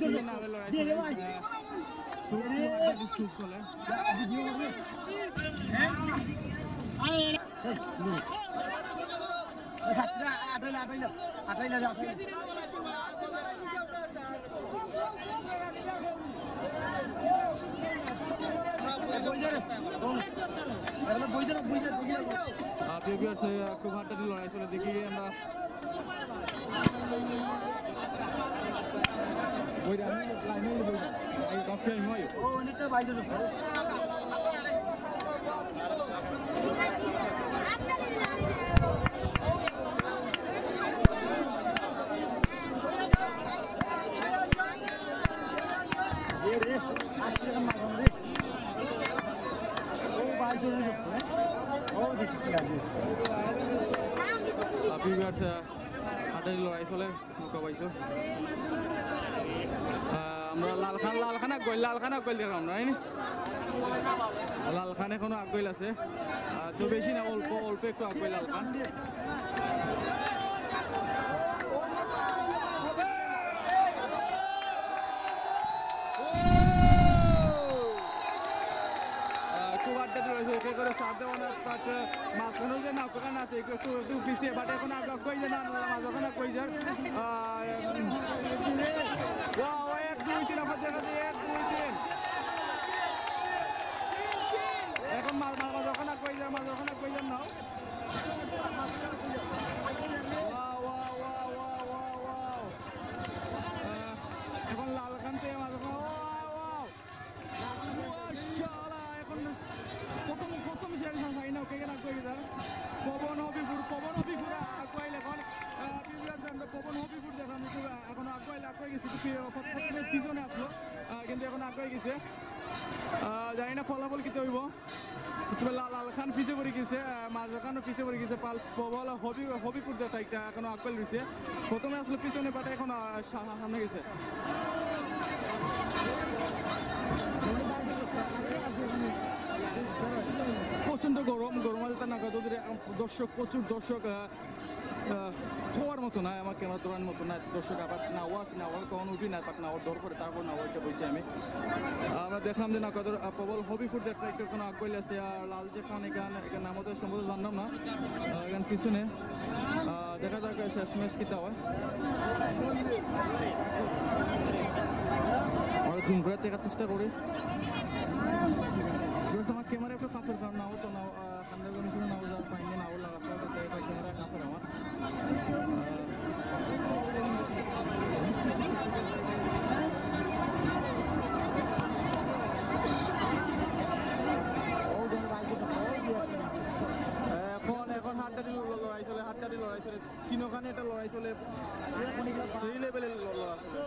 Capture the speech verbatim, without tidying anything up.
তিন নামে লড়াই চলে। আহ, সুখ, সুখ, সুখ চলে। আহ, প্রিয় viewers, আহ, খুব হাড্ডাহাড্ডি লড়াই চলে, দেখি আমরা। ওই রে, আমি লাইনে বই। এই কফি আমি ওই। Happy viewers, আহ, হাড্ডাহাড্ডি লড়াই চলে, নৌকা পাইছো। আহ, আমরা লালখান, লালখান আগুয়াইল, লালখান আগুয়াইল দেখলাম না, তাই নি? লালখান এখনো আগুয়াইল আছে। আহ, তো বেশি না, অল্প, অল্প একটু আগুয়াইল লালখান। আহ, খুব হাড্ডাহাড্ডি লড়াই চলে, কে করে সার দেওয়া না, but, আহ, মাঝখানে যে নৌকাখান আছে, একটু, একটু, একটু পিছিয়ে, but এখন আগ-, আগুয়াই যার, না, না, মাঝখানে আগুয়াই যার। আহ, উম, wow, এক, দুই, তিন, আবার দেখা যায়, এক, দুই, তিন। এখন মা-, মা-, মাঝখানে আগুয়াই যার, মাঝখানে আগুয়াই যার নাও। Wow, wow, wow, wow, wow, wow। আহ, এখন লালখান থেকে মাঝখানে, wow, wow, wow। মাশাআল্লাহ, এখন প্রথম, প্রথম সেরা সাইন ওকে গেল আগুয়াই গেছে। পবন হবিপুর, পবন হবিপুর আগুয়াইল এখন। আহ, প্রিয় viewers, আমরা পবন হবিপুর দেখলাম, একটু, আহ, এখন আগুয়াইল, আগুয়াই গেছে, একটু পি-, প্রথমে পিছনে আসলো, আহ, কিন্তু এখন আগুয়াই গেছে। আহ, জানি না ফলাফল কিতা হইব। তবে লা-, লালখান পিছে পড়ি গেছে, আহ, মাঝখানও পিছে পড়ি গেছে, পাল-, পবন হবি-, হবিপুর দেখা একটা এখনো আগুয়াইল রইছে। প্রথমে আসলো পিছনে, but এখন, আহ, সা-, সামনে গেছে। প্রচণ্ড গরম, গরম আছে তার না, কত দূরে, আম, দর্শক, প্রচুর দর্শক, আহ, আহ, হওয়ার মতো না, আমার ক্যামেরা ধরার মতো না, দর্শক আবার না আওয়াজ, না আওয়াজ কখন উঠি না, but না আওয়াজ ডর করে, তারপর না আওয়াজটা বইছি আমি। আহ, আমরা দেখলাম যে না কত, আহ, পবন হবিপুর একটা, একটা কোনো আগুয়াইল আছে, আর লাল যে খান এখান, এখান নাম তো সম্ভবত জানলাম না। আহ, এখান পিছনে, আহ, দেখা যাক শেষমেশ কিতা হয়। আমরা জুম করে দেখার চেষ্টা করি। Viewers, আমার ক্যামেরা একটু কাপের কারণ না হতো না, আহ, ঠান্ডা করে শুনে না হতো, আর ফাইন না হতো লাগা, তাই এটা ক্যামেরা কাপের আমার। এখন, এখন হাড্ডাহাড্ডি ল-, লড়াই চলে, হাড্ডাহাড্ডি লড়াই চলে, তিনোখানে একটা লড়াই চলে, সেই লেভেলের ল-, লড়াই চলে।